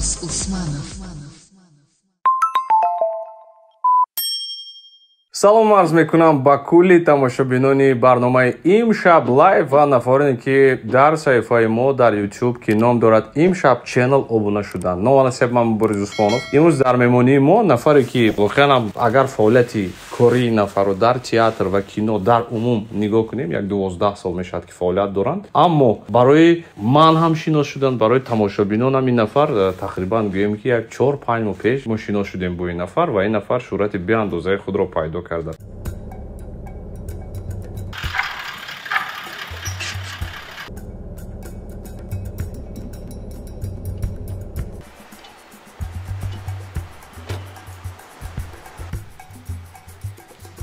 Мубориз Усманов. Салом арз мекунам ба кулли тамошобинони барномаи Имшаб Лайв ва нафароне, ки дар саҳифаи мо дар YouTube, ки ном дорад Имшаб Channel, обуна шуданд. Ном ва насаб ман Мубориз Усмонов. Имрӯз дар меҳмонии мо нафаре, ки воқеан агар фаъолияти кории нафарро дар театр ва кино дар умум нигоҳ кунем, як 12 сол мешавад, ки фаъолият доранд. Аммо барои ман ҳам шинос шудан, барои тамошобинонам ин нафар тақрибан гӯем, ки як 4-5 моҳ пеш мо шинос шудем бо ин нафар ва ин нафар шӯҳрати беандозаи худро пайдо карда.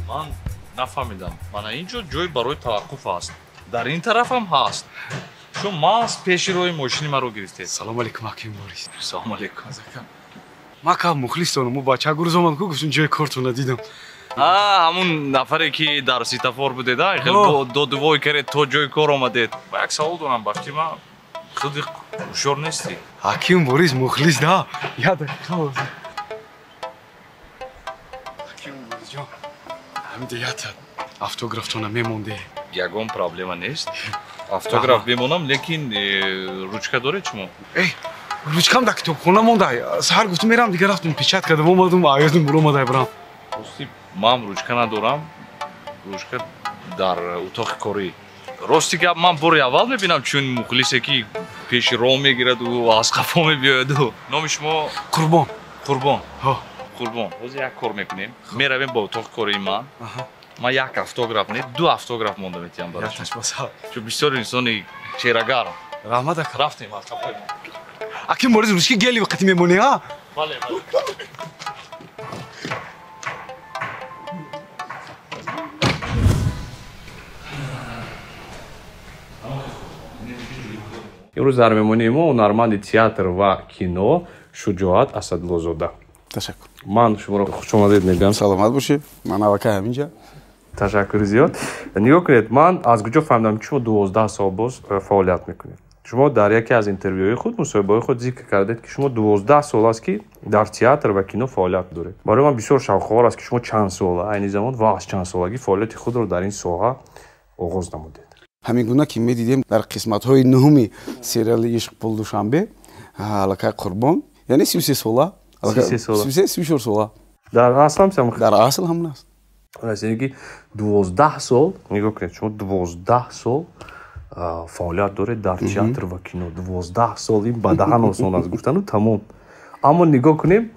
Ман нафаҳмидам, мана ин ҷо ҷой барои таваққуф аст, дар ин тарафам ҳаст. Шумо маҳз пеши роҳи мошини маро гирифтед. Салом алейкум, аким Борис. Салом алейкум. Ма каб мухлистонам, мо бача гурӯз омад, ку гуфтум ҷои кортона дидам. Ҳамун нафаре, ки дар светофор будед, хел додувой кардед, то ҷои кор омадед. Ба як савол дорам, ба фикри ман худи ҳушёр нестӣ. Аким Борис мухлис, да? Як дақиқа ҳозир. Аким Борис ҷон, ҳамида якта автографтона мемонде. Ягон проблема нест. Автограф бемонам, лекин ручка доред шумо? Эй, ручкам дар китобхона монда. Саҳар гуфтум мерам, дигар рафтум печат кардам, омадум, аёдум буромадай барам. Рости ман ручка надорам, ручка дар утоқи корӣ. Рости гап, ман бори аввал мебинам чун мухлисе, ки пеши роҳ мегираду аз қафо мебиёяду. Номи шумо? Қурбон. Қурбон. Қурбон, ҳозир як кор мекунем, меравем ба утоқи кории ман. Ман як автограф не, ду автограф монда метиҳам барои шумо, чун бисёр инсони чеҳрагарм. Раҳмат, ака. Рафтем аз қафои ман. Аким Борис, ручки гели вақти мемонӣ, а? Бале, бале. Имрӯз дар меҳмонии мо ҳунарманди театр ва кино Шуҷоат Асадуллозода. Ташаккур. Ман шуморо хушомадед мегӯям. Саломат бошед. Ман аввалка ҳаминҷа. Ташаккури зиёд. Нигоҳ кунед, ман аз куҷо фаҳмидам, ки шумо 12 сол боз фаъолият мекунед. Шумо дар яке аз интервюҳои худ, мусоҳибаҳои худ зикр кардед, ки шумо 12 сол аст, ки дар театр ва кино фаъолият доред. Барои ман бисёр шавқовар аст, ки шумо чанд сола айни замон ва аз чанд солагӣ фаъолияти худро дар ин соҳа оғоз намудед. Ҳамин гуна ки медидем дар қисматҳои нуҳуми сериали Ишқ пул Душанбе, аллакай Қурбон, яъне 33 сола, 33, 34 сола. Дар асл ҳам дар асл ҳамон аст. Яъне ки 12 сол, нигоҳ кунед, шумо 12 сол фаъолият доред дар театр ва кино. 12 сол ин ба даҳан осон аст гуфтану тамом. Аммо нигоҳ кунем,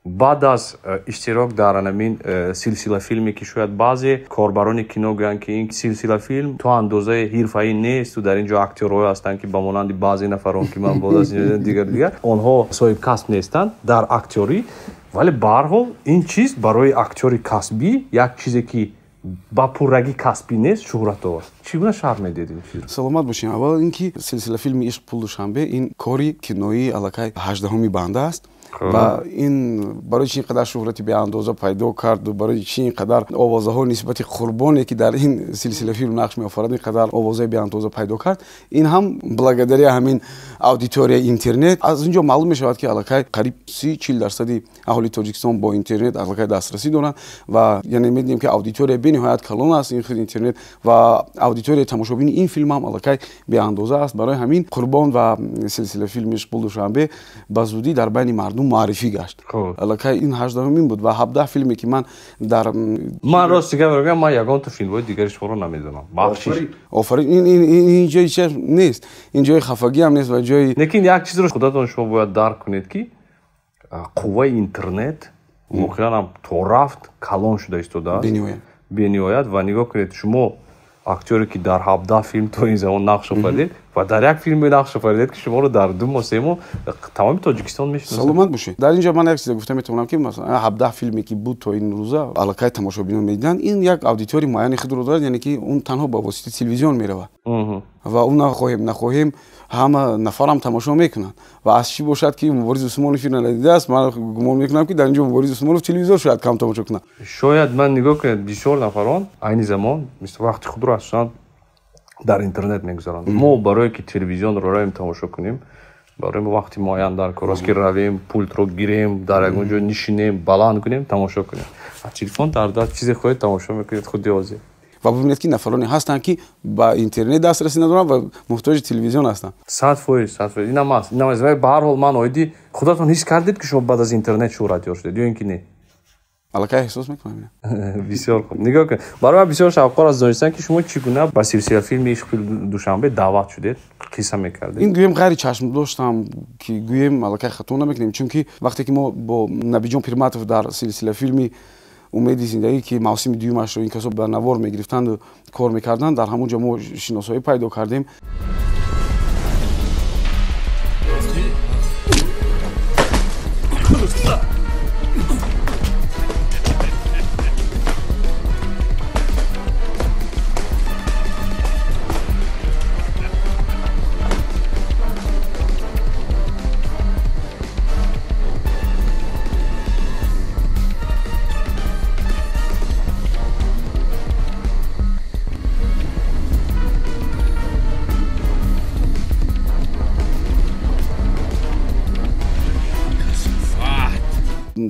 баъд аз иштирок дар ҳамин силсилафилме, ки шояд баъзе корбарони кино гӯянд, ки ин силсилафилм то андозаи ҳирфаӣ несту дар ин ҷо актёрҳое ҳастанд, ки ба монанди баъзе нафарон, ки ман боз дигар дигар, онҳо соҳибкасб нестанд дар актёрӣ, вале ба ҳар ҳол ин чиз барои актёри касбӣ як чизе, ки ба пуррагӣ касбӣ нест, шӯҳратовар. Чӣ гуна шарҳ медиҳед ин чизро? Саломат бошем. Аввал ин ки силсилафилми Ишқ пул Душанбе ин кори киноии аллакай 18-уми банда аст. Ва ин барои чӣ ин қадар шӯҳрати беандоза пайдо карду барои чӣ ин қадар овозаҳо нисбати Қурбоне, ки дар ин силсилафилм нақш меофарад, ин қадар овозаи беандоза пайдо кард, ин ҳам благодаря ҳамин аудиторияи интернет. Аз ин ҷо маълум мешавад, ки аллакай қариб 30-40% аҳолии Тоҷикистон бо интернет аллакай дастрасӣ доранд ва яъне медонем, ки аудитория бениҳоят калон аст ин худ интернет ва аудиторияи тамошобини ин филм ҳам аллакай беандоза аст. Барои ҳамин Қурбон ва силсилафилми Ишқ пул Душанбе ба зудӣ дар байни мардум муаррифӣ гашт. Аллакай ин 18-умин буд ва 17 филме, ки ман дар Ман рости гап мегӯям, ман ягонта филмҳои дигари шуморо намедонам. Бахшиш. Офарин, ин ҷои ча нест, ин ҷои хафагиам нест ва ҷои Лекин як чизро худатон шумо бояд дарк кунед, ки қувваи интернет воқеан ҳам то рафт калон шуда истодааст. Бениҳоят. Бениҳоят. Ва нигоҳ кунед, шумо актёре, ки дар 17 филм то ин замон нақш офаридед ва дар як филме нақш офаридед, ки шуморо дар 2 моҳ, 3 моҳ тамоми Тоҷикистон мешиносад. Саломат бошед. Дар ин ҷо ман як чизе гуфта метавонам, ки масалан 17 филме, ки буд то ин рӯза, аллакай тамошобинон медиданд, ин як аудиторияи муайяни худро дорад, яъне ки он танҳо ба воситаи телевизион меравад ва он нахоҳем нахоҳем ҳама нафарам тамошо мекунанд. Ва аз чӣ бошад, ки Мубориз Усмонов инро надидааст, ман гумон мекунам, ки дар ин ҷо Мубориз Усмонов телевизор шояд кам тамошо кунад. Шояд ман нигоҳ кунед, бисёр нафарон айни замон мисли вақти худро асосан дар интернет мегузаронанд. Мо барое ки телевизионро равем тамошо кунем, Барои мо вақти муайян дар кор аст, ки равем, пултро гирем, дар ягон ҷо нишинем, баланд кунем, тамошо кунем. А телефон дар даст, чизе хоҳед тамошо мекунед худи ҳозир. Ва бибинед, ки нафароне ҳастанд, ки ба интернет дастрасӣ надоранд ва муҳтоҷи телевизион ҳастанд. 100%, 100%. Инам аст, инам аст. Ба ҳар ҳол ман оиди худатон ҳис кардед, ки шумо баъд аз интернет шӯҳратёр шудед ё ин ки не? Аллакай эҳсос мекунам. Бисёр хуб. Нигоҳ кунед, барои ман бисёр шавқовар аст донистан, ки шумо чӣ гуна ба силсила филми Ишқи Душанбе даъват шудед, қисса мекардед. Ин гӯем ғайри чашм доштам, ки гӯем аллакай хато намекунем, чунки вақте ки мо бо Набиҷон Пирматов дар силсила филми Умеди зиндагӣ, ки мавсими дуюмашро ин касо ба навор мегирифтанду кор мекарданд, дар ҳамон ҷо мо шиносоӣ пайдо кардем.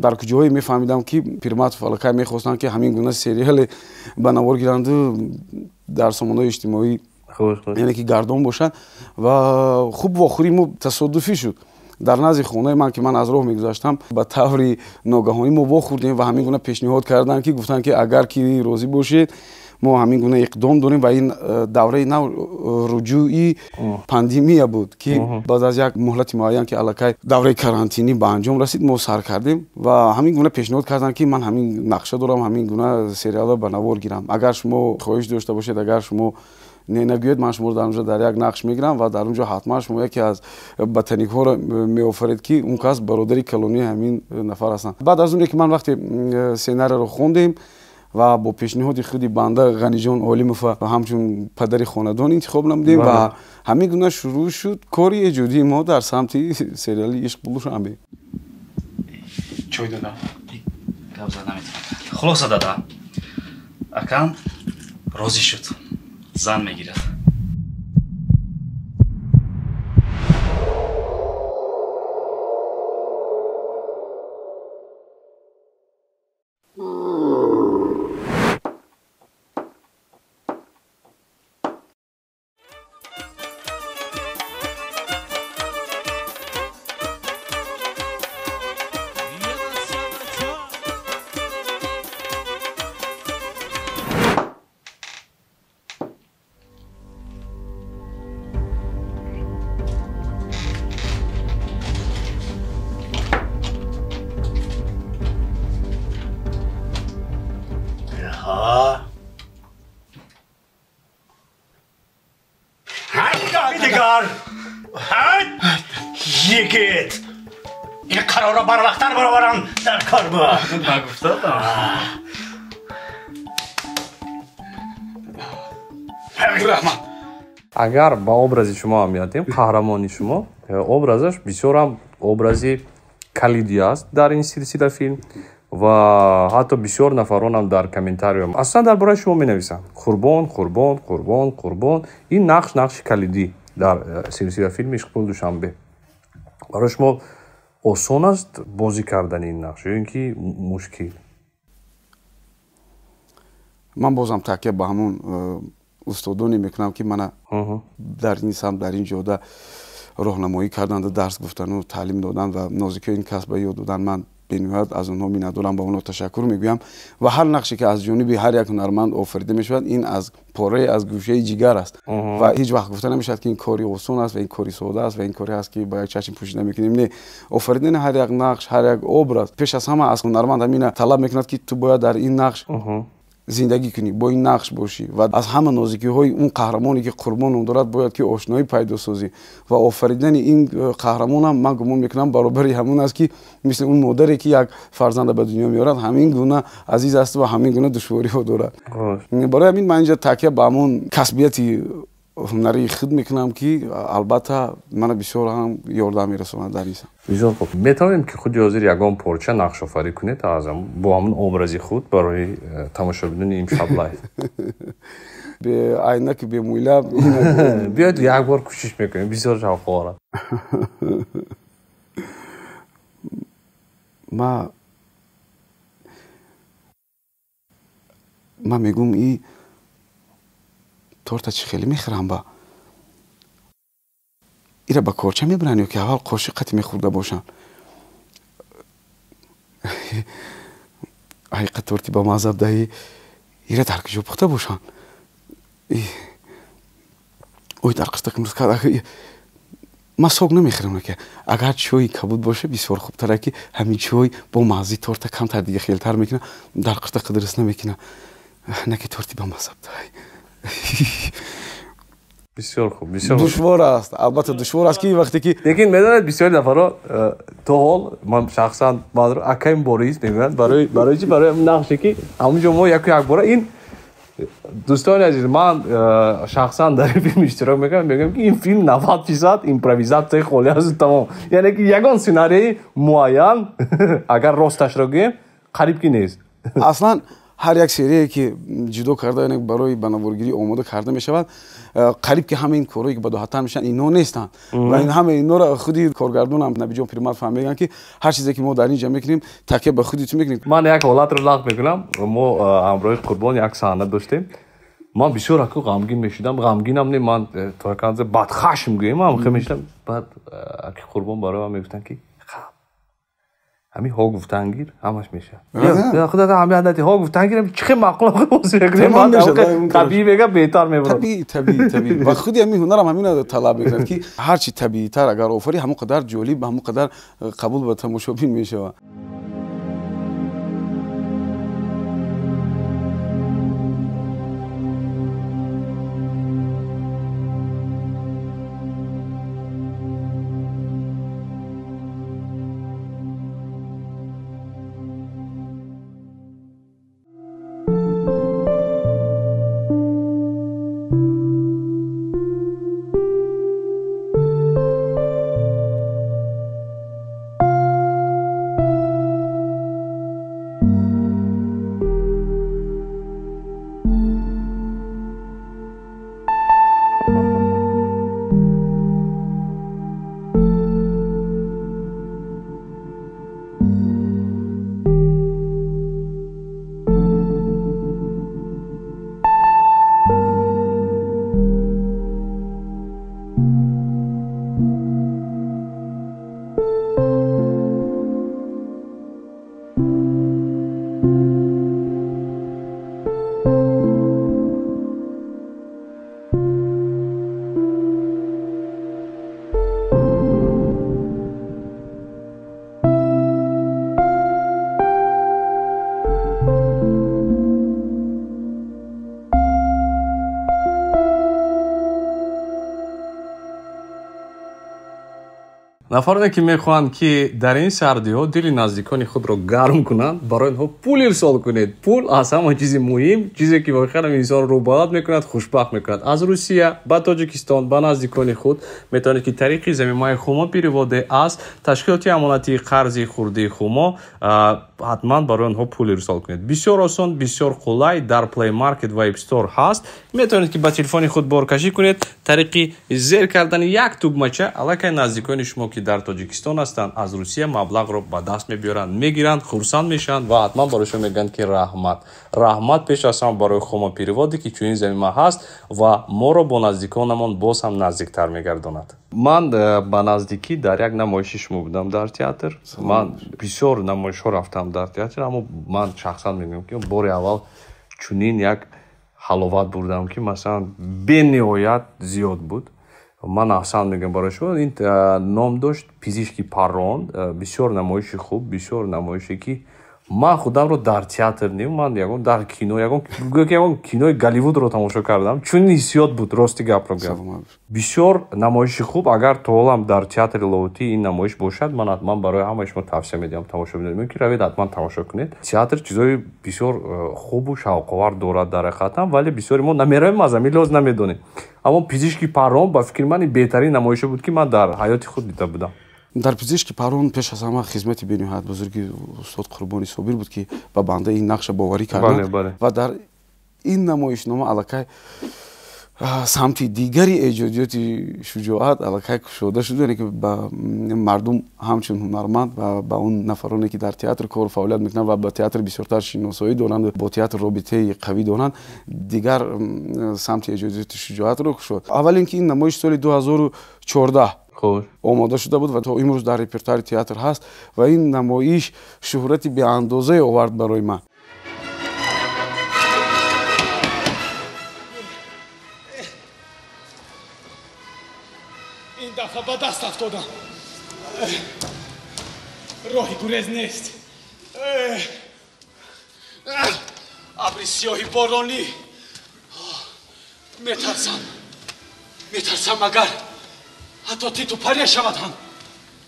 Дар куҷоҳое мефаҳмидам, ки Пирматов аллакай мехостанд, ки ҳамин гуна сериале ба навор гиранду дар сомонаҳои иҷтимоӣ, яъне ки гардон бошад. Ва хуб, вохӯрии мо тасодуфӣ шуд. Дар назди хонаи ман, ки ман аз роҳ мегузаштам, ба таври ногаҳонӣ мо вохӯрдем ва ҳамин гуна пешниҳод карданд, ки гуфтанд, ки агар ки розӣ бошед, мо ҳамин гуна иқдом дорем. Ва ин давраи нав руҷӯи пандемия буд, ки баъд аз як муҳлати муайян, ки аллакай давраи карантинӣ ба анҷом расид, мо сар кардем ва ҳамин гуна пешниҳод карданд, ки ман ҳамин нақша дорам, ҳамин гуна сериалро ба навор гирам, агар шумо хоҳиш дошта бошед, агар шумо не нагӯед, ман шуморо дар онҷо дар як нақш мегирам ва дар он ҷо ҳатман шумо яке аз ботаникҳоро меофаред, ки он кас бародари калонии ҳамин нафар ҳастанд. Баъд аз оне ки ман вақте сценарийро хондем ва бо пешниҳоди худи банда Ғаниҷон Олимова ҳамчун падари хонадон интихоб намудем ва ҳамин гуна шурӯъ шуд кори эҷодии мо дар самти сериали Ишқ Душанбе. Чой дада? Гап зада наметавонам. Хулоса, дада, акам розӣ шуд, зан мегирад. Yigit! Ин қарорро барвақттар бароварам дар кор буд. Нагуфтадам. Раҳмат. Агар ба образи шумо аҳамият диҳем, қаҳрамони шумо образаш бисёрам образи калидӣ аст дар ин силсила филм ва ҳатто бисёр нафаронам дар комментариям аслан дар бораи шумо менависанд: Қурбон, Қурбон, Қурбон, Қурбон. Ин нақш нақши калидӣ дар силсила филми Ишқпул Душанбе. Барои шумо осон аст бозӣ кардани ин нақш ё ин ки мушкил? Ман бозам такя ба ҳамон устодоне мекунам, ки мана дар ин самт, дар ин ҷода роҳнамоӣ карданду дарс гуфтану таълим доданд ва нозикиҳои ин касба ёд доданд. Ман бениҳоят аз онҳо миннатдорам, ба онҳо ташаккур мегӯям. Ва ҳар нақше ки аз ҷониби ҳар як ҳунарманд офарида мешавад, ин аз порае аз гӯшаи ҷигар аст ва ҳеҷ вақт гуфта намешавад, ки ин кори осон аст ва ин кори сода аст ва ин коре аст, ки ба як чашм пӯшида мекунем. Не, офаридани ҳар як нақш, ҳар як образ пеш аз ҳама аз ҳунарманд ҳамина талаб мекунад, ки ту бояд дар ин нақш зиндагӣ кунӣ, бо ин нақш бошӣ ва аз ҳама нозикиҳои он қаҳрамоне, ки Қурбон ном дорад, бояд ки ошноӣ пайдо созӣ. Ва офаридани ин қаҳрамонам ман гумон мекунам баробари ҳамон аст, ки мисли он модаре, ки як фарзанда ба дунё меорад, ҳамин гуна азиз аст ва ҳамин гуна душвориҳо дорад. Барои ҳамин ман инҷа такя ба ҳамон касбияти ҳунарии худ мекунам, ки албатта мана бисёр ҳам ёрдам мерасонад дар ин самт. Бисёр хуб. Метавонем, ки худи ҳозир ягон порча нақшофарӣ кунед аз бо ҳамон образи худ барои тамошобинони имшаб лайв? Бе айнак, бе мӯйлаб. Биёед як бор кӯшиш мекунем, бисёр шавқовар аст. Ма мегӯм, и торта чӣ хеле мехӯрам, ба ира ба корча мебаранд ё ки аввал қошиқ қати мехӯрда бошанд? Ҳақиқат торти ба маззаб даҳӣ, ира дар куҷо пухта бошанд? Ой, дар қистақ имрӯз ман сок намехӯрам, ки агар чойи кабуд боша бисёр хубтар, ки ҳамин чой бо маззаи торта камтар дига хелтар мекунад, дар қистақ дуруст намекунад, на ки торти ба маззаб даҳӣ. Бисёр хуб, бисёр душвор аст, албатта душвор аст, ки вақте ки лекин медонед, бисёри нафарҳо то ҳол ман шахсан манро акаим Борис мегӯянд. Барои чи? Барои нақше ки ҳамунҷо мо яку якбора ин дӯстони азиз, ман шахсан дар ин филм иштирок мекунам, мегӯям ки ин филм 90% импровизатсияи холӣ аст, тамом. Яъне ки ягон сценарияи муайян, агар росташро гӯем, қариб ки нест. Аслан ҳар як серияе ки ҷудо карда барои ба наворгирӣ омода карда мешавад, қариб ки ҳама ин корҳое ки бадоҳаттар мешаванд, инҳо нестанд. Ва ин ҳама инҳоро худи коргардонам Набиҷон Пирматов ҳам мегӯянд, ки ҳар чизе ки мо дар ин ҷо мекунем, такя ба худи ту мекунем. Ман як ҳолатро нақл мекунам. Мо ҳамроҳи Қурбон як саҳна доштем. Ман бисёр аку ғамгин мешудам, ғамгинам не, ман то як андоза бадхашм гӯем, ҳам хел мешудам. Баъд аки Қурбон барои ман мегуфтанд, ки ҳамин ҳо гуфтан гир, ҳамаш мешавад. Худо ҳамин андати ҳо гуфтан гир, чӣ хел маъқул табиӣ мега, беҳтар мебарад. Табиӣ, табиӣ, табиӣ. Ва худи ҳамин ҳунарам ҳаминро талаб мекунад, ки ҳар чи табиитар агар офарӣ, ҳамон қадар ҷолиб, ҳамон қадар қабул ба тамошобин мешавад. Нафароне ки мехоҳанд, ки дар ин сардиҳо дили наздикони худро гарм кунанд, барои онҳо пул ирсол кунед. Пул аз ҳама чизи муҳим, чизе ки воқеан инсонро рӯбалад мекунад, хушбахт мекунад. Аз Русия ба Тоҷикистон ба наздикони худ метавонед, ки тариқи замимаи Хумо переводе аз ташкилоти амонатии қарзи хурдии Хумо ҳатман барои онҳо пул ирсол кунед. Бисёр осон, бисёр қулай, дар Play Market ва App Store ҳаст. Метавонед, ки ба телефони худ боркашӣ кунед, тариқи зер кардани як тугмача аллакай наздикони шумо, ки дар Тоҷикистон ҳастанд, аз Русия маблағро ба даст мебиёранд, мегиранд, хурсанд мешаванд ва ҳатман барои шумо мегӯянд, ки раҳмат. Раҳмат пеш аз ҳама барои Хумо переводе, ки чунин замима ҳаст ва моро бо наздиконамон боз ҳам наздиктар мегардонад. Ман ба наздикӣ дар як намоиши шумо будам дар театр. Ман бисёр намоишҳо рафтам дар театр, аммо ман шахсан мегӯям, ки бори аввал чунин як ҳаловат бурдам, ки масалан бениҳоят зиёд буд. Ман аҳсан мегӯям барои шумо. Ин ном дошт Пизишки Паррон. Бисёр намоиши хуб, бисёр намоише, ки ман худамро дар театр нем, ман ягон дар кино, ягон гӯё ки ягон кинои Голливудро тамошо кардам. Чунин ҳиссиёт буд, рости гапро гӯям. Бисёр намоиши хуб. Агар то ҳолам дар театри Лоҳутӣ ин намоиш бошад, ман ҳатман барои ҳамаи шумо тавсия медиҳам тамошо бинед. Мумкин равед ҳатман тамошо кунед. Театр чизҳои бисёр хубу шавқовар дорад дар ҳақиқатан, вале бисёри мо намеравем, аз ҳамин лиҳоз намедонем. Аммо Пизишки Паррон ба фикри ман беҳтарин намоише буд, ки ман дар ҳаёти худ дида будам. Дар Пизишки Паррон пеш аз ҳама хизмати бениҳоят бузурги устод Қурбони Собир буд, ки ба банда ин нақша боварӣ карданд ва дар Ин намоишнома аллакай самти дигари эҷодиёти Шуҷоат аллакай кушода шуд, яъне ки ба мардум ҳамчун ҳунарманд ва ба он нафароне ки дар театр кору фаъолият мекунанд ва ба театр бисёртар шиносоӣ доранд, бо театр робитаи қавӣ доранд, дигар самти эҷодиёти Шуҷоатро кушод. Аввал ин ки ин намоиш соли 2014 омода шуда буд ва то имрӯз дар репертуари театр ҳаст ва ин намоиш шӯҳрати беандозае овард барои ман. Ин дафъа ба даст афтодам. Роҳи гурез нест. Абри сиёҳи боронӣ. Метарсам. Метарсам агар ҳатто титу пария шавад ҳам.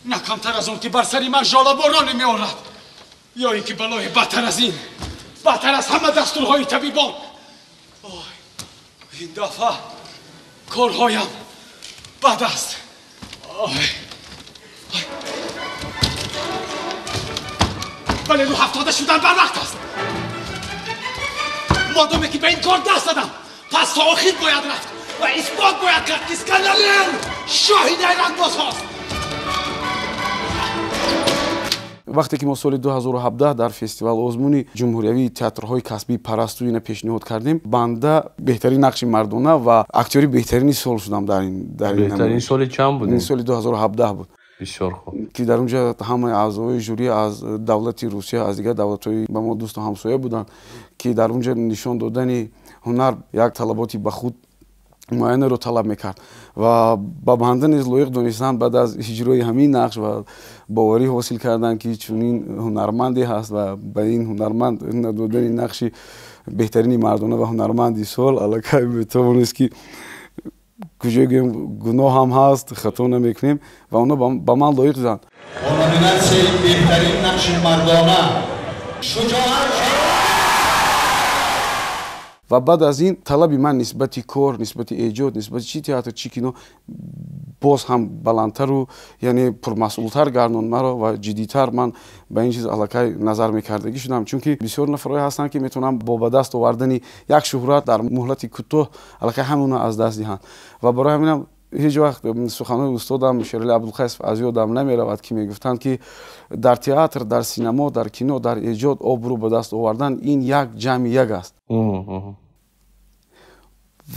На камтар аз он ки бар сари ман жолабороне меорад. Ё ин ки балои бадтар аз ин. Бадтар аз ҳама дастурҳои табибон. Ин дафъа корҳоям бад аст. Вале рӯ ҳафтода шудан барвақт аст. Модоме ки ба ин кор даст задам, пас то охир бояд рафт ва исбот бояд кард ки Искандарер шоҳи найрангбозҳост. Вақте ки мо соли 2017 дар фестивал озмуни ҷумҳуриявии театрҳои касбии Парасту ина пешниҳод кардем, банда беҳтарин нақши мардона ва актёри беҳтарини сол шудам дар ин беҳтарин соли чанд буд? Ин соли 2017 буд. Бисёр хуб. Ки дар онҷо ҳамаи аъзои жюри аз давлати Русия, аз дигар давлатҳои ба мо дӯсту ҳамсоя буданд, ки дар онҷо нишон додани ҳунар як талаботи ба худ муайянеро талаб мекард ва ба банда низ лоиқ донистанд баъд аз иҷрои ҳамин нақш ва боварӣ ҳосил карданд, ки чунин ҳунарманде ҳаст ва ба ин ҳунарманд надодани нақши беҳтарини мардона ва ҳунарманди сол аллакай метавонист ки куҷое гӯем гуноҳ ҳам ҳаст, хато намекунем ва онҳо ба ман лоиқ диданд. Номинатсияи беҳтарин нақши мардона Шуҷоат. Ва баъд аз ин талаби ман нисбати кор, нисбати эҷод, нисбати чи театр, чи кино боз ҳам баландтару яъне пурмасъултар гардонд маро ва ҷиддитар ман ба ин чиз аллакай назар мекардагӣ шудам, чунки бисёр нафарҳое ҳастанд, ки метавонанд бо ба даст овардани як шӯҳрат дар муҳлати кӯтоҳ аллакай ҳамонро аз даст диҳанд. Ва барои ҳаминам ҳеҷ вақт суханҳои устодам Шерали Абдулқайсов аз ёдам намеравад, ки мегуфтанд, ки дар театр, дар синамо, дар кино, дар эҷод обрӯ ба даст овардан ин як ҷамъи як аст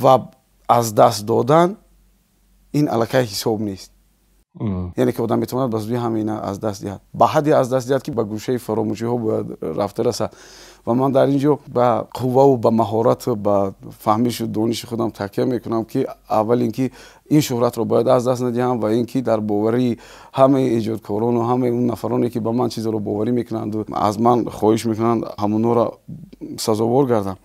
ва аз даст додан ин аллакай ҳисоб нест. Яъне ки одам метавонад ба зудӣ ҳама ина аз даст диҳад, ба ҳадде аз даст диҳад, ки ба гӯшаи фаромӯшиҳо бояд рафта расад. Ва ман дар ин ҷо ба қувваву ба маҳорату ба фаҳмишу дониши худам такя мекунам, ки аввал ин ки ин шӯҳратро бояд аз даст надиҳам ва ин ки дар боварии ҳамаи эҷодкорону ҳамаи он нафароне, ки ба ман чизеро боварӣ мекунанду аз ман хоҳиш мекунанд, ҳамонҳоро сазовор гардам.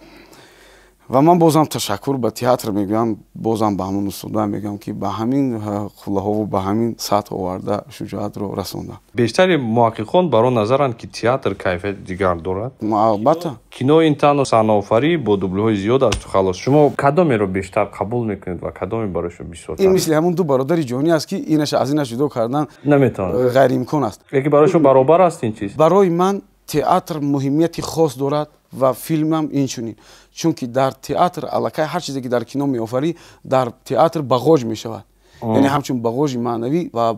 Ва ман бозам ташаккур ба театр мегӯям, бозам ба ҳамон устодам мегӯям, ки ба ҳамин қуллаҳову ба ҳамин сатҳ оварда Шуҷоатро расондам. Бештари муҳаққиқон бар он назаранд, ки театр кайфияти дигар дорад. Албатта. Кино ин танҳо саҳнаофарӣ бо дублҳои зиёд асту халос. Шумо кадомеро бештар қабул мекунед ва кадоме барои шумо бисёртар? Ин мисли ҳамон ду бародари ҷонӣ аст, ки инаша аз инаш ҷудо кардан наметавонад, ғайриимкон аст. Лекин барои шумо баробар аст ин чиз? Барои ман театр муҳимияти хос дорад ва филмам инчунин, чунки дар театр аллакай ҳар чизе ки дар кино меофарӣ, дар театр бағоҷ мешавад. Яъне ҳамчун бағоҷи маънавӣ ва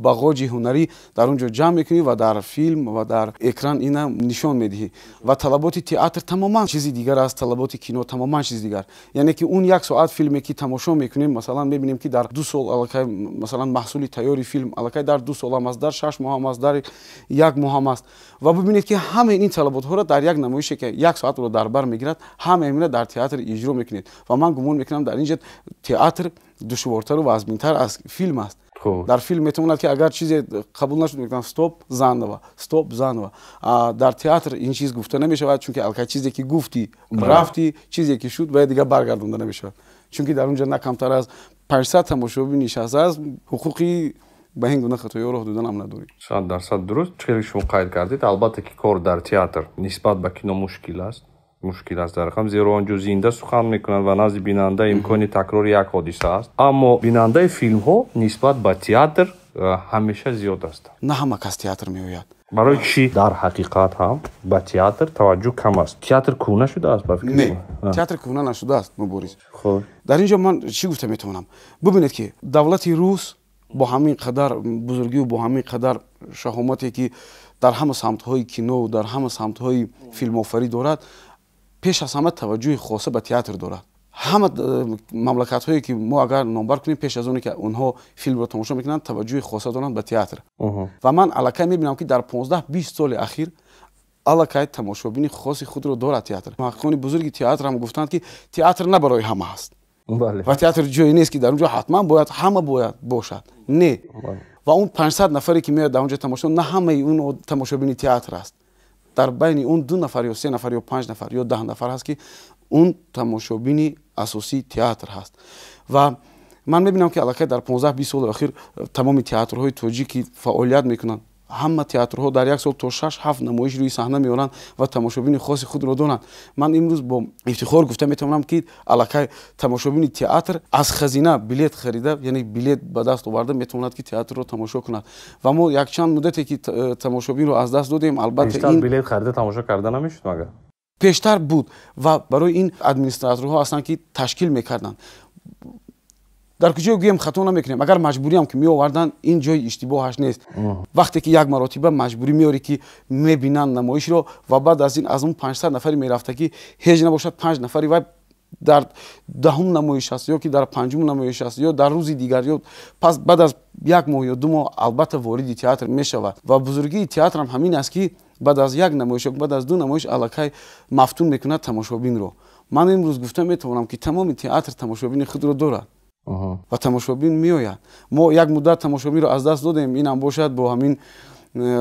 бағоҷи ҳунарӣ дар он ҷо ҷамъ мекунӣ ва дар филм ва дар экран ина нишон медиҳӣ. Ва талаботи театр тамоман чизи дигар аст, талаботи кино тамоман чизи дигар. Яъне ки он як соат филме ки тамошо мекунем, масалан мебинем, ки дар 2 сол аллакай масалан маҳсули тайёри филм аллакай дар 2 сол ҳам аст, дар 6 моҳ ҳам аст, дар як моҳ ҳам аст. Ва бибинед, ки ҳамаи ин талаботҳоро дар як намоише, ки як соатро дар бар мегирад, ҳамаи инро дар театр иҷро мекунед. Ва ман гумон мекунам, дар ин ҷо театр душвортару вазминтар аз филм аст. Дар филм метавонад, ки агар чизе қабул нашуд, мегӯянд стоп, заново, стоп, заново. Дар театр ин чиз гуфта намешавад, чунки аллакай чизе ки гуфтӣ рафтӣ, чизе ки шуд бояд дигар баргардонда намешавад, чунки дар он ҷо на камтар аз 500 тамошобин нишастааст, ҳуқуқи ба ин гуна хатоиҳо роҳ додан ҳам надорӣ. 100% дуруст. Чӣ шумо қайд кардед, албатта ки кор дар театр нисбат ба кино мушкил аст. Мушкил аст дар рақам, зеро он ҷо зинда сухан мекунанд ва назди бинанда имкони такрори як ҳодиса аст. Аммо бинандаи филмҳо нисбат ба театр ҳамеша зиёд ҳастанд. На ҳама кас театр меояд. Барои чӣ дар ҳақиқат ҳам ба театр таваҷҷӯҳ кам аст? Театр кӯҳна шудааст ба фикри Не, театр кӯҳна нашудааст, Мубориз. Хуб. Дар ин ҷо ман чӣ гуфта метавонам? Бубинед, ки давлати рус бо ҳамин қадар бузургию бо ҳамин қадар шаҳомате, ки дар ҳама самтҳои кино, дар ҳама самтҳои филмофарӣ дорад, пеш аз ҳама таваҷҷӯҳи хоса ба театр дорад. Ҳама мамлакатҳое, ки мо агар номбар кунем, пеш аз оне ки онҳо филмро тамошо мекунанд, таваҷҷӯҳи хоса доранд ба театр. Ва ман аллакай мебинам, ки дар 15-20 соли ахир аллакай тамошобини хоси худро дорад театр. Муҳаққиқони бузурги театр ҳам гуфтанд, ки театр на барои ҳама аст ва театр ҷое нест, ки дар он ҷо ҳатман бояд ҳама бояд бошад. Не, ва он 500 нафаре, ки меояд дар он ҷо тамошо, на ҳамаи он тамошобини театр аст. Дар байни он ду нафар ё се нафар ё панҷ нафар ё 10 нафар ҳаст, ки он тамошобини асосии театр ҳаст. Ва ман мебинам, ки аллакай дар 15-20 соли охир тамоми театрҳои тоҷик, ки фаъолият мекунанд, ҳама театрҳо дар як сол то 6-7 намоиш рӯи саҳна меоранд ва тамошобини хоси худро доранд. Ман имрӯз бо ифтихор гуфта метавонам, ки аллакай тамошобини театр аз хазина билет харида, яъне билет ба даст оварда метавонад, ки театрро тамошо кунад. Ва мо якчанд муддате, ки тамошобинро аз даст додем, албатта. Ин билет харида тамошо карда намешуд магар? Пештар буд ва барои ин администраторҳо ҳастанд, ки ташкил мекарданд. Дар куҷое гӯем, хато намекунем, агар маҷбуриам ки меоварданд, ин ҷои иштибоҳаш нест. Вақте ки як маротиба маҷбурӣ меорӣ, ки мебинанд намоишро, ва баъд аз ин аз он 500 нафари мерафта, ки ҳеҷ набошад, панҷ нафари вай дар 10-ум намоиш аст ё ки дар панҷум намоиш аст ё дар рӯзи дигар ё пас баъд аз як моҳ ё 2 моҳ албатта вориди театр мешавад. Ва бузургии театрам ҳамин аст, ки баъд аз як намоиш ё баъд аз ду намоиш аллакай мафтун мекунад тамошобинро. Ман имрӯз гуфта метавонам, ки тамоми театр тамошобини худро дорад ва тамошобин меояд. Мо як муддат тамошобинро аз даст додем, инам бошад бо ҳамин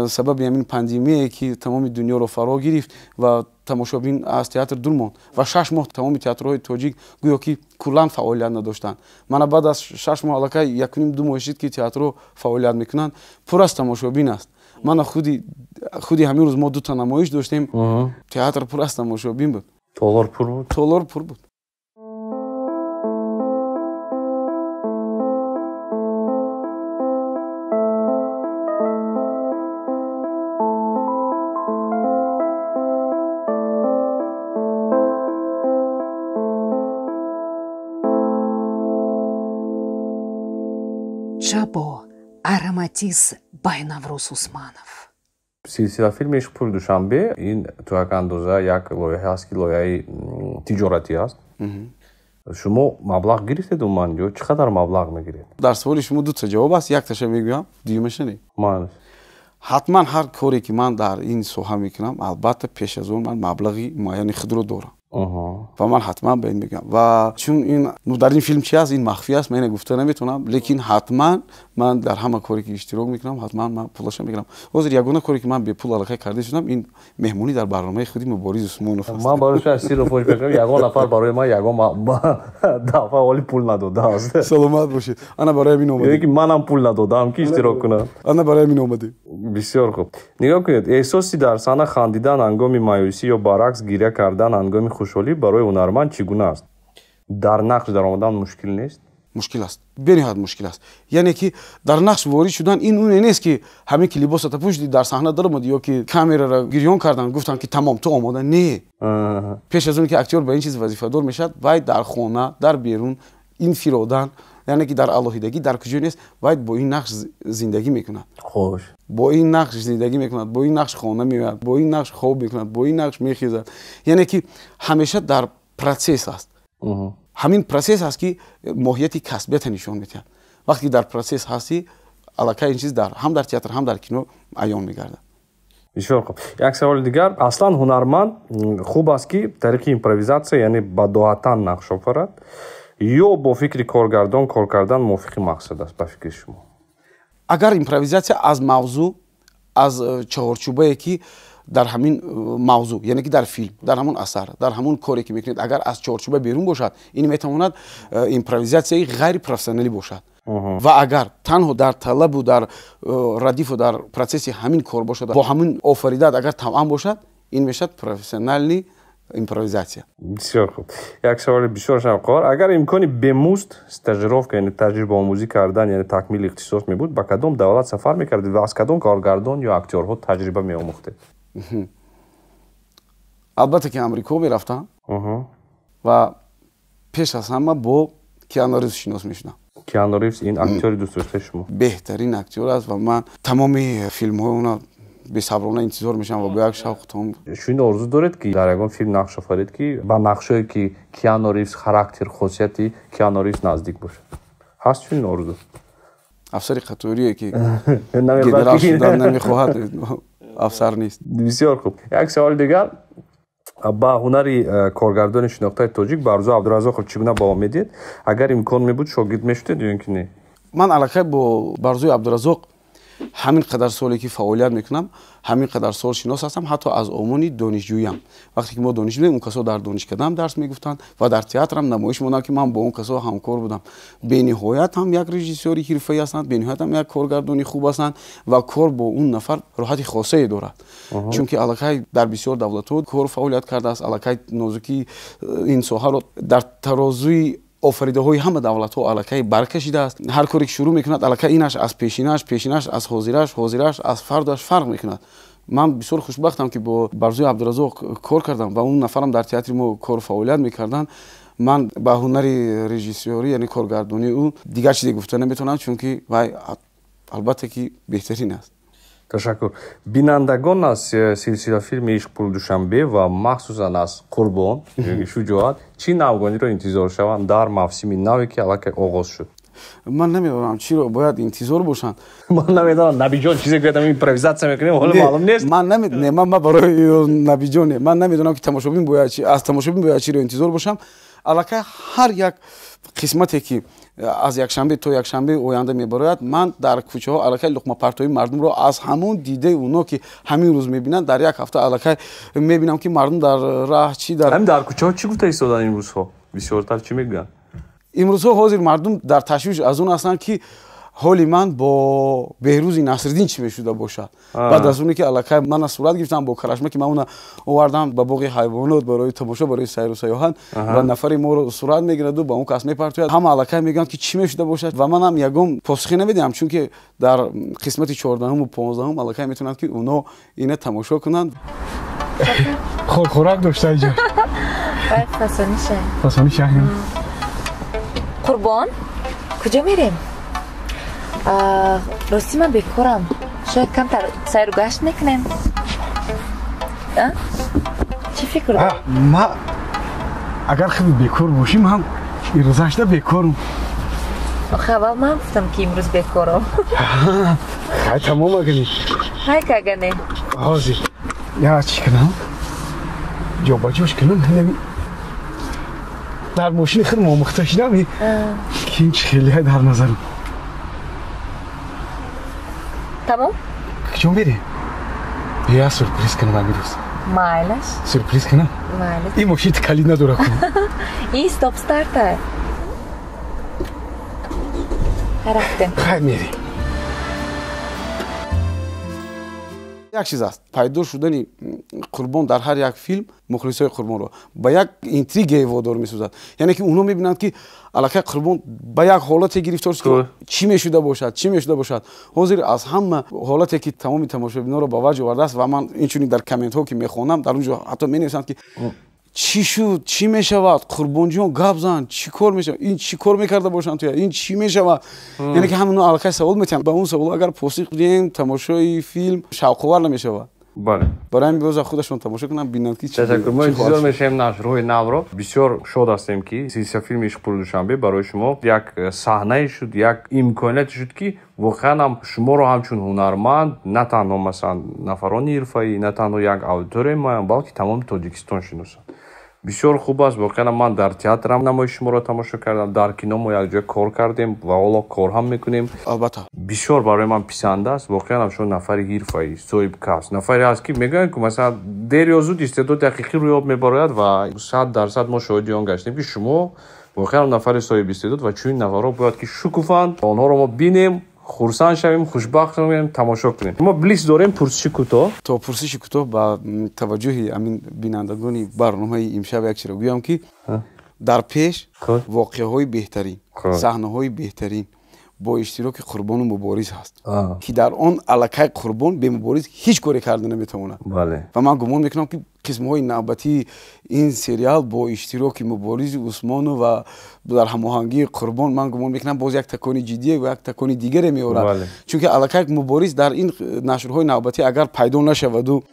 сабаби ҳамин пандемие, ки тамоми дунёро фаро гирифт ва тамошобин аз театр дур монд ва 6 моҳ тамоми театрҳои тоҷик гӯё ки куллан фаъолият надоштанд. Мана баъд аз 6 моҳ аллакай якуним ду моҳ шид, ки театрҳо фаъолият мекунанд, пур аз тамошобин аст. Мана худи ҳамин рӯз мо дута намоиш доштем, театр пур аз тамошобин буд. Толор пур буд? Толор пур буд. Чабо Ароматиз by Навруз Усманов. Силсила филми «Ишқ, пул, Душанбе» ин то як андоза як лоиҳа аст, ки лоиҳаи тиҷоратӣ аст. Шумо маблағ гирифтед умуман ё чӣ қадар маблағ мегиред? Дар суоли шумо дута ҷавоб аст, якташа мегӯям, дуюмаша не. Ҳатман ҳар коре, ки ман дар ин соҳа мекунам, албатта пеш аз он ман маблағи муайяни худро дорам ва ман ҳатман ба ин мегӯям. Ва чун ин дар ин филм чи аст, ин махфӣ аст, ман ина гуфта наметавонам, лекин ҳатман ман дар ҳама коре, ки иштирок мекунам, ҳатман ман пулаша мегирам. Ҳозир ягона коре, ки ман бепул аллакай карда шудам, ин меҳмонӣ дар барномаи худи Мубориз Усмонов аст. Ман барои шумо сирро фош мекунам, ягон нафар барои ман ягон дафъа оли пул надодааст. Саломат бошед, ана барои ҳамин омадем. Ё ки манам пул надодаам, ки иштирок кунам. Ана барои ҳамин омадем. Бисёр хуб, нигоҳ кунед, эҳсоси дар саҳна хандидан ҳангоми маъюсӣ ё баръакс гиря кардан ҳангоми хушҳолӣ барои ҳунарманд чӣ гуна аст? Дар нақш даромадан мушкил нест? Мушкил аст, бениҳоят мушкил аст. Яъне ки дар нақш ворид шудан ин уне нест, ки ҳамин ки либосата пӯшидӣ, дар саҳна даромадӣ ё ки камераро гирён карданд, гуфтанд, ки тамом, ту омода. Не, пеш аз он ки актёр ба ин чиз вазифадор мешавад, вай дар хона, дар берун инфиродан, яъне ки дар алоҳидагӣ, дар куҷо нест, вай бо ин нақш зиндагӣ мекунад. Бо ин нақш зиндагӣ мекунад, бо ин нақш хона меояд, бо ин нақш хоб мекунад, бо ин нақш мехезад. Яъне ки ҳамеша дар процесс аст. Ҳамин процесс аст, ки моҳияти касбията нишон медиҳад. Вақте ки дар процесс ҳастӣ, аллакай ин чиз ҳам дар театр, ҳам дар кино аён мегардад. Бисёр хуб, як саволи дигар. Аслан ҳунарманд хуб аст, ки тариқи импровизатсия, яъне бадоҳатан нақш офарад, ё бо фикри коргардон кор кардан мувофиқи мақсад аст, ба фикри шумо? Агар импровизатсия аз мавзӯъ, аз чаҳорчӯбае, ки дар ҳамин мавзӯъ, яъне ки дар филм, дар ҳамон асар, дар ҳамон коре, ки мекунед, агар аз чаҳорчӯба берун бошад, ин метавонад импровизатсияи ғайрипрофессионалӣ бошад. Ва агар танҳо дар талабу дар радифу дар процесси ҳамин кор бошад, бо ҳамин офаридат агар тавъам бошад, ин мешавад профессиональный. Импровизатсия. Бисёр хуб. Як саволи бисёр шавқовар. Агар имкони бемузд стажировка, яъне таҷрибаомӯзӣ кардан, яъне такмили ихтисос мебуд, ба кадом давлат сафар мекардед ва аз кадом коргардон ё актёрҳо таҷриба меомӯхтед? Албатта ки Амрико мерафтам ва пеш аз ҳама бо Киану Ривз шинос мешудам. Киану Ривз ин актёри дӯстдоштаи шумо? Беҳтарин актёр аст ва ман тамоми филмҳои ӯро бесаброна интизор мешавам ва бо як шавқу том. Чунин орзу доред, ки дар ягон филм нақш офаред, ки ба нақшое ки Киану Ривз, характер, хосияти Киану Ривз наздик бошад? Ҳаст чунин орзу? Афсари қаторие ки генерал шудан намехоҳад, афсар нест. Бисёр хуб. Як саволи дигар. Ба ҳунари коргардони шинохтаи тоҷик Барзу Абдуразоқов чӣ гуна баҳо медиҳед? Агар имкон мебуд, шогирд мешудед ё ин ки не? Ман аллакай бо Барзуи Абдуразоқ ҳамин қадар соле ки фаъолият мекунам, ҳамин қадар сол шинос ҳастам, ҳатто аз омони донишҷӯям. Вақте ки мо донишҷӯ будем, он касо дар донишкадаам дарс мегуфтанд ва дар театрам намоиш мондам, ки ман бо он касо ҳамкор будам. Бениҳоят ҳам як режиссёри ҳирфаӣ ҳастанд, бениҳоят ҳам як коргардони хуб ҳастанд ва кор бо он нафар роҳати хосае дорад. Чунки аллакай дар бисёр давлатҳо кор фаъолият кардааст, аллакай нозукии ин соҳаро дар тарозуи офаридаҳои ҳама давлатҳо аллакай баркашидааст. Ҳар коре ки шурӯъ мекунад, аллакай инаш аз пешинаш, пешинаш аз ҳозираш, ҳозираш аз фардоаш фарқ мекунад. Ман бисёр хушбахтам, ки бо Барзуи Абдуразоқ кор кардам ва он нафарам дар театри мо кор фаъолият мекарданд. Ман ба ҳунари режиссёрӣ, яъне коргардонии ӯ дигар чизе гуфта наметавонам, чунки вай албатта ки беҳтарин аст. Ташаккур. Бинандагон аз силсила филми Ишқ, пул, Душанбе ва махсусан аз Қурбон, Шуҷоат чӣ навгониро интизор шаванд дар мавсими наве, ки аллакай оғоз шуд? Ман намедонам, чиро бояд интизор бошанд. Ман намедонам, Набиҷон чизе гӯяд, ҳамин импровизатсия мекунем, ҳоло маълум нест. Ман не, ман барои Набиҷон не, ман намедонам, ки тамошобин бояд чи, аз тамошобин бояд чиро интизор бошам. Аллакай ҳар як қисмате ки аз якшанбе то якшанбе оянда мебарояд, ман дар кӯчаҳо аллакай луқмапартоии мардумро аз ҳамон дидаи оно ки ҳамин рӯз мебинанд, дар як ҳафта аллакай мебинам, ки мардум дар раҳ чӣ дар ҳамин дар кӯчаҳо чӣ гуфта истодан имрӯзҳо? Бисёртар чӣ мегӯянд? Имрӯзҳо ҳозир мардум дар ташвиш аз он ҳастанд, ки ҳоли ман бо Беҳрӯзи Насриддин чӣ мешуда бошад. Баъд аз оне ки аллакай мана сурат гирифтам бо карашма, ки ман она овардам ба боғи ҳайвонот барои тамошо, барои сайру сайёҳат, ва нафаре моро сурат мегираду ба он кас мепартояд. Ҳама аллакай мегӯянд, ки чӣ мешуда бошад, ва манам ягон посухе намедиҳам, чунки дар қисмати 14-уму 15-ум аллакай метавонанд, ки оно ина тамошо кунанд. Хӯрак дошта иҷо. Фасони шаҳр. Фасони шаҳр. Қурбон, куҷо мерем? Рости ман бекорам, шояд камтар сайру гашт мекунем. Чӣ фикр дорӣ? Ма агар хеле бекор бошӣ, ман ирӯзашда бекорам. Охе аввал ман гуфтам, ки имрӯз бекорам. Хай, тамом агани. Хай кагане. Ҳозир я чӣ кунам, ҷобаҷош кунам. Дар мошини худ омӯхта шудам, ки ин чӣ хеле дар назарам. Тамом? Куҷо мерем? Я сюрприз кунам амирӯз. Майлаш. Сюрприз кунам? Майлаш. Ин мошин калид надора ку. Ин стоп старта. Рафтем. Хай, мерем. Як чиз аст, пайдо шудани Қурбон дар ҳар як филм мухлисои Қурбонро ба як интригае водор месозад, яъне ки онҳо мебинанд, ки аллакай Қурбон ба як ҳолате гирифтор шуд, ки чӣ мешуда бошад, чӣ мешуда бошад. Ҳозир аз ҳама ҳолате ки тамоми тамошобинонро ба ваҷ овардааст, ва ман инчунин дар комментҳо ки мехонам, дар он ҷо ҳатто менависанд, ки чӣ шуд, чӣ мешавад, Қурбонҷон, гап зан, чӣ кор мешавад, ин чӣ кор мекарда бошанд туя, ин чӣ мешавад. Яъне ки ҳамино аллакай савол метиҳанд. Ба он савол агар посух диҳем, тамошои филм шавқовар намешавад. Бале. Барои ҳамин боза худашон тамошо кунанд, бинанд, ки Ташаккур. Мо интизор мешавем нашрҳои навро. Бисёр шод ҳастем, ки силсила филми Ишқ, пул, Душанбе барои шумо як саҳнае шуд, як имконияте шуд, ки воқеан ҳам шуморо ҳамчун ҳунарманд на танҳо, масалан, нафарони ҳирфаӣ, на танҳо як аудиторияи муайян, балки тамоми Тоҷикистон шиносанд. Бисёр хуб аст. Воқеан ман дар театрам намоиши шуморо тамошо кардам, дар кино мо якҷоя кор кардем ва ҳоло кор ҳам мекунем. Албатта. Бисёр барои ман писанд аст. Воқеан ҳам шумо нафари ҳирфаӣ, соҳибкасб, нафаре ҳаст, ки мегӯянд, ки масалан дер ё зуд истеъдоди ҳақиқӣ рӯй об мебарояд, ва 100% мо шоҳиди он гаштем, ки шумо воқеан нафари соҳиби истеъдод ва чунин нафарҳо бояд ки шукуфанд, онҳоро мо бинем. Хурсанд шавем, хушбахт шавем, тамошо кунем. Мо блиц дорем, пурсиши кӯтоҳ. То пурсиши кӯтоҳ ба таваҷҷӯҳи ҳамин бинандагони барномаи имшаб як чиро гӯям, ки дар пеш воқеаҳои беҳтарин, саҳнаҳои беҳтарин бо иштироки Қурбону Мубориз ҳаст, ки дар он аллакай Қурбон бе Мубориз ҳеҷ коре карда наметавонад. Ва ман гумон мекунам, ки қисмҳои навбатии ин сериал бо иштироки Муборизи Усмону ва дар ҳамоҳангии Қурбон, ман гумон мекунам, боз як такони ҷиддие ва як такони дигаре меорад, чунки аллакай Мубориз дар ин нашрҳои навбатӣ агар пайдо нашаваду,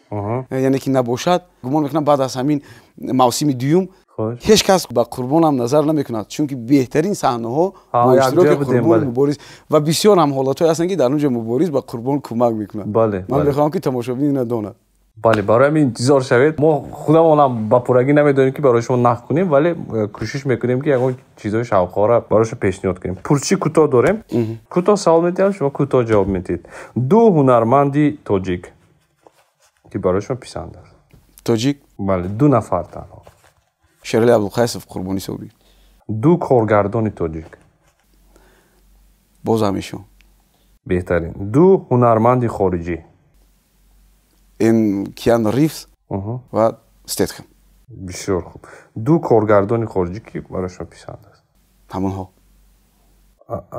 яъне ки набошад, гумон мекунам, баъд аз ҳамин мавсими дуюм ҳеҷ кас ба Қурбонам назар намекунад, чунки беҳтарин саҳнаҳо бо иштироки Қурбон, Мубориз ва бисёр ҳам ҳолатҳое ҳастанд, ки дар он ҷо Мубориз ба Қурбон кӯмак мекунад. Ман мехоҳам, ки тамошобин ина донад. Бале, барои ҳамин интизор шавед. Мо худамонам ба пуррагӣ намедонем, ки барои шумо нақл кунем, вале кӯшиш мекунем, ки ягон чизҳои шавқовара барои шумо пешниҳод кунем. Пурсиши кӯтоҳ дорем. Кӯтоҳ савол медиҳам, шумо кӯтоҳ ҷавоб медиҳед. Ду ҳунарманди тоҷик, ки барои шумо писанд аст. Тоҷик? Бале, ду нафар танҳо. Шерали Абдулқайсов, Қурбони Собир. Ду коргардони тоҷик. Боз ҳам ишон. Беҳтарин. Ду ҳунарманди хориҷӣ. Ин Киану Ривз ва Стетхем. Бисёр хуб. Ду коргардони хориҷӣ, ки барои шумо писанд аст. Ҳамонҳо.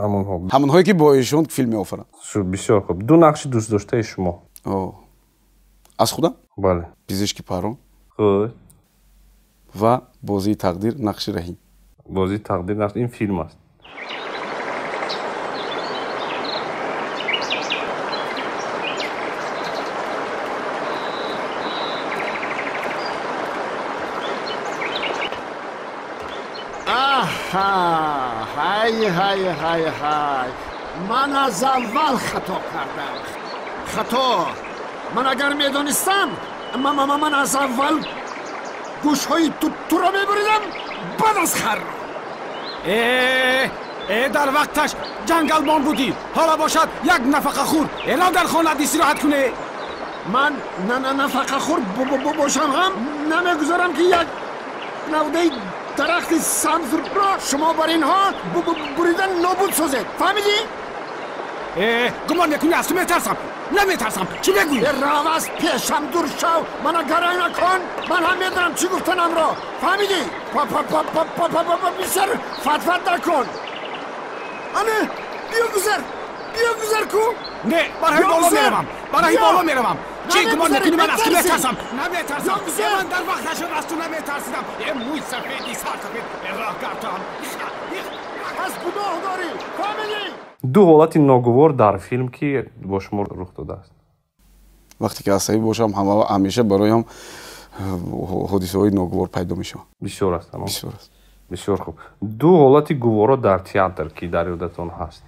Ҳамонҳо. Ҳамонҳое, ки бо ишон филм меофаранд. Бисёр хуб. Ду нақши дӯстдоштаи шумо. Аз худам? Бале. Пизишки Парон. Хуб. Ва бозии тақдир, нақши Раҳим. Бозии тақдир, нақш, ин филм аст. Аҳа, ҳай ҳай ҳай ҳай, ман аз аввал хато кардам, хато. Ман агар медонистам, ман аз аввал гӯшҳои туро мебуридам, баъд аз харро. Э, дар вақташ ҷангалбон будӣ, ҳоло бошад як нафақахӯр. Эро дар хона истироҳат кунӣ. Ман нафақахӯр бошам ҳам, намегузорам, ки як навдаи дарахти сабзро шумо бар инҳо бурида нобуд созед, фаҳмидӣ? Гумон мекунӣ аз ту метарсам? Наметарсам, чӣ мегӯӣ? Рав, аз пешам дур шав, мана гарай накун. Ман ҳам медонам чӣ гуфтанамро, фаҳмидӣ? Бисёр фатфат накун. Ане, биё, гузар, биё, гузар ку. Не, барои боло меравам, барои боло меравам. Чӣ гумон мекунӣ, ман аз ту метарсам? Наметарсам. Ман дар вақташон аз ту наметарсидам. Э, мӯй сафеди сарсафед, роҳгардон. Пас гуноҳ дорӣ, фаҳмидӣ? Ду ҳолати ногувор дар филм, ки бо шумо рух додааст. Вақте ки асабӣ бошам, ҳамеша бароям ҳодисаҳои ногувор пайдо мешаванд. Бисёр аст. Бисёр аст. Бисёр хуб. Ду ҳолати гуворо дар театр, ки дар ёдатон ҳаст.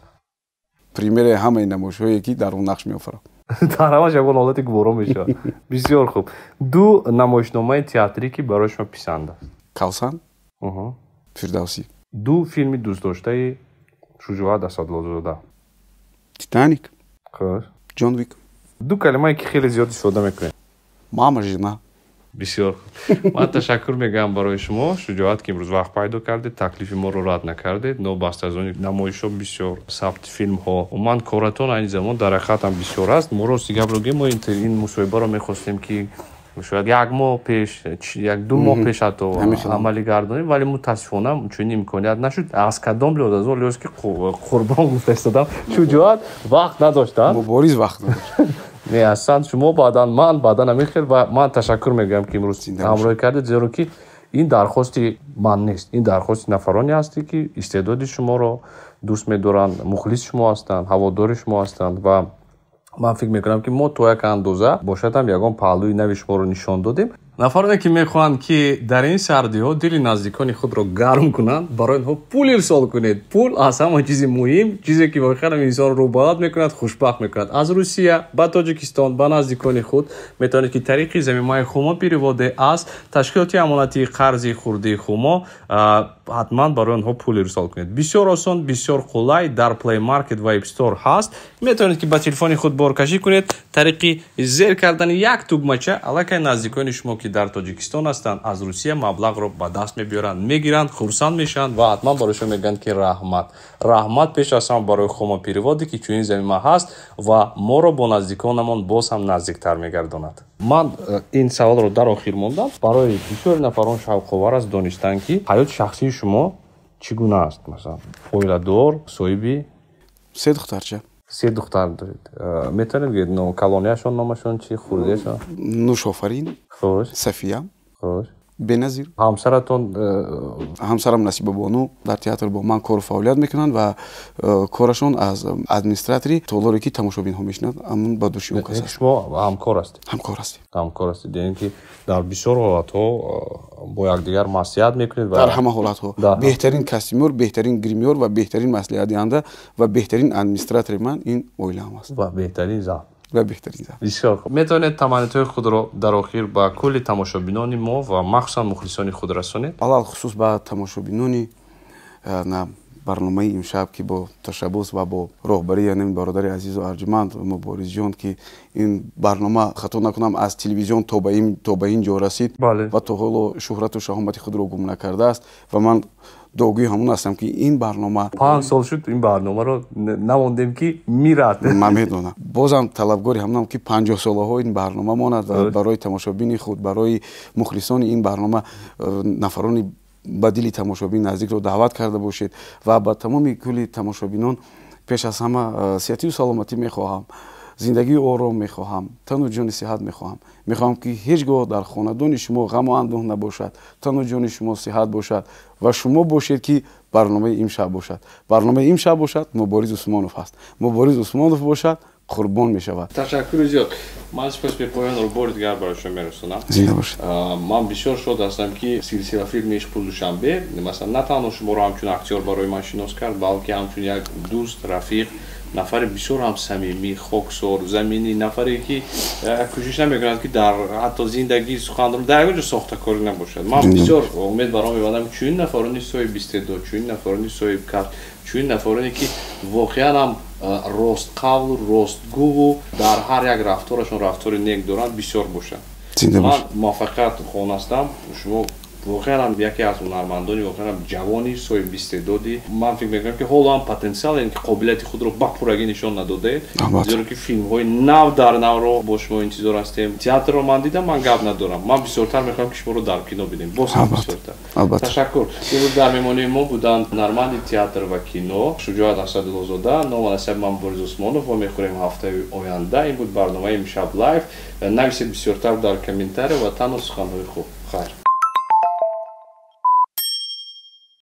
Премьераи ҳамаи намоишҳое, ки дар он нақш меофарам. Дар ҳамаш ягон ҳолати гуворо мешавад. Бисёр хуб. Ду намоишномаи театрӣ, ки барои шумо писанд аст. Кавсан, Фирдавсӣ. Ду филми дӯстдоштаи Шуҷоат Асадлозода. Титаник. Хуш. Ҷон Вик. Ду калимае, ки хеле зиёд истифода мекунед. Мама, жена. Бисёр хуб. Ман ташаккур мегӯям барои шумо, Шуҷоат, ки имрӯз вақт пайдо кардед, таклифи моро рад накардед, новобаста аз он намоишҳо бисёр, сабти филмҳо, умуман коратон айни замон дар ҳақиқатам бисёр аст. Мо рости гапро гӯем, мо ин мусоҳибаро мехостем, ки шояд як моҳ пеш, як ду моҳ пеш ҳатто амалӣ гардонем, вале мутаассифона чунин имконият нашуд. Аз кадом лиҳоз? Аз он лиҳоз, ки Қурбон гуфта истодам, Шуҷоат вақт надошта. Мубориз вақт надошт. Не, асан шумо, баъдан ман, баъдан ҳамин хел. Ва ман ташаккур мегӯям, ки имрӯз ҳамроҳӣ кардед, зеро ки ин дархости ман нест, ин дархости нафароне ҳасте, ки истеъдоди шуморо дӯст медоранд, мухлиси шумо ҳастанд, ҳаводори шумо ҳастанд. Ва ман фикр мекунам, ки мо то як андоза бошад ҳам ягон паҳлӯи нави шуморо нишон додем. Нафароне, ки мехоҳанд, ки дар ин сардиҳо дили наздикони худро гарм кунанд, барои онҳо пул ирсол кунед. Пул аз ҳама чизи муҳим, чизе ки воқеан инсонро рӯбаланд мекунад, хушбахт мекунад. Аз Русия ба Тоҷикистон ба наздикони худ метавонед, ки тариқи замимаи Хумо переводы аз ташкилоти амонатии қарзи хурдии Хумо ҳатман барои онҳо пул ирсол кунед. Бисёр осон, бисёр қулай, дар Play Market ва App Store ҳаст. Метавонед, ки ба телефони худ боркашӣ кунед, тариқи зер кардани як тугмача аллакай наздикони шумо, ки ки дар Тоҷикистон ҳастанд, аз Русия маблағро ба даст мебиёранд, мегиранд, хурсанд мешаванд ва ҳатман барои шумо мегӯянд, ки раҳмат. Раҳмат пеш аз ҳама барои Хумо Переводе, ки чунин замима ҳаст ва моро бо наздиконамон боз ҳам наздиктар мегардонад. Ман ин саволро дар охир мондам. Барои бисёри нафарон шавқовар аст донистан, ки ҳаёти шахсии шумо чӣ гуна аст. Масалан, оиладор, соҳиби се духтарча. Се духтар доред. Метавонед гӯед, калонияшон номашон чи, хурдияшон? Нушофарин. Хуш. Сафия. Хуш. Беназир. Ҳамсаратон? Ҳамсарам Насиба Бону дар театр бо ман кору фаъолият мекунанд ва корашон аз администратори толоре, ки тамошобинҳо мешинанд, ҳамун ба души ӯ кас аст. Шумо ҳамкор ҳастед? Ҳамкор ҳастем. Ҳамкор ҳастед, яъне ки дар бисёр ҳолатҳо бо якдигар маслиҳат мекунед? Дар ҳама ҳолатҳо. Беҳтарин костюмёр, беҳтарин гримёр ва беҳтарин маслиҳатдиҳанда ва беҳтарин администратори ман ин оилаам аст. Ва беҳтарин зан. Ва беҳтарин зан. Бисёр хуб. Метавонед таманнотҳои худро дар охир ба кулли тамошобинони мо ва махсусан мухлисони худ расонед? Алалхусус ба тамошобинони на барномаи имшаб, ки бо ташаббус ва бо роҳбарии янин бародари азизу арҷуманд Муборизҷон, ки ин барнома, хато накунам, аз телевизион то ба ин ҷо расид ва то ҳоло шӯҳрату шаҳомати худро гум накардааст, ва ман дуогӯи ҳамон ҳастам, ки ин барнома 5 сол шуд, ин барномаро намондем, ки мирад. Ман медонам, бозам талабгори ҳамонам, ки 50 солаҳо ин барнома монад ва барои тамошобини худ, барои мухлисони ин барнома нафарони ба дили тамошобин наздикро даъват карда бошед. Ва ба тамоми кулли тамошобинон пеш аз ҳама сиҳатию саломатӣ мехоҳам, зиндагии ором мехоҳам, тану ҷони сиҳат мехоҳам. Мехоҳам, ки ҳеҷ гоҳ дар хонадони шумо ғаму андӯҳ набошад, тану ҷони шумо сиҳат бошад ва шумо бошед, ки барномаи имшаб бошад. Барномаи имшаб бошад, Мубориз Усмонов ҳаст. Мубориз Усмонов бошад, қурбон мешавад. Ташаккури зиёд. Ман сипос бепоёнро бори дигар барои шумо мерасонам. Зинда бошед. Ман бисёр шод ҳастам, ки силсила филми «Ишқ, пул, Душанбе», масалан, на танҳо шуморо ҳамчун актёр барои ман шинос кард, балки ҳамчун як дӯст, рафиқ, нафари бисёр ҳам самимӣ, хоксор, заминӣ, нафаре ки кӯшиш намекунад, ки дар ҳатто зиндагӣ, суханро дар ягон ҷо сохтакорӣ набошад. Ман бисёр умед баром мебандам, ки чунин нафарони соҳиби истеъдод, чунин нафарони соҳиби касб, чунин нафароне, ки воқеан ҳам ростқавлу ростгӯву дар ҳар як рафторашон рафтори нек доранд, бисёр бошанд. Ман муваффақият хоҳон ҳастам. Шумо воқеан ҳам яке аз ҳунармандони воқеан ҳам ҷавони соҳиби истеъдодӣ. Ман фикр мекунам, ки ҳоло ҳам потенсиал, яъне ки қобилияти худро ба пуррагӣ нишон надодаед, зеро ки филмҳои нав дар навро бо шумо интизор ҳастем. Театрро ман дидам, ман гап надорам. Ман бисёртар мехоҳам, ки шуморо дар кино бинем, боз ҳам бисёртар. Ташаккур. Имрӯз дар меҳмонии мо буданд ҳунарманди театр ва кино Шуҷоат Асадуллозода. Ному насаби ман Борис Усмонов. Вомехӯрем ҳафтаи оянда. Ин буд барномаи «Имшаб лайв». Нависед бисёртар дар комментария ва танҳо суханҳои хуб. Хайр.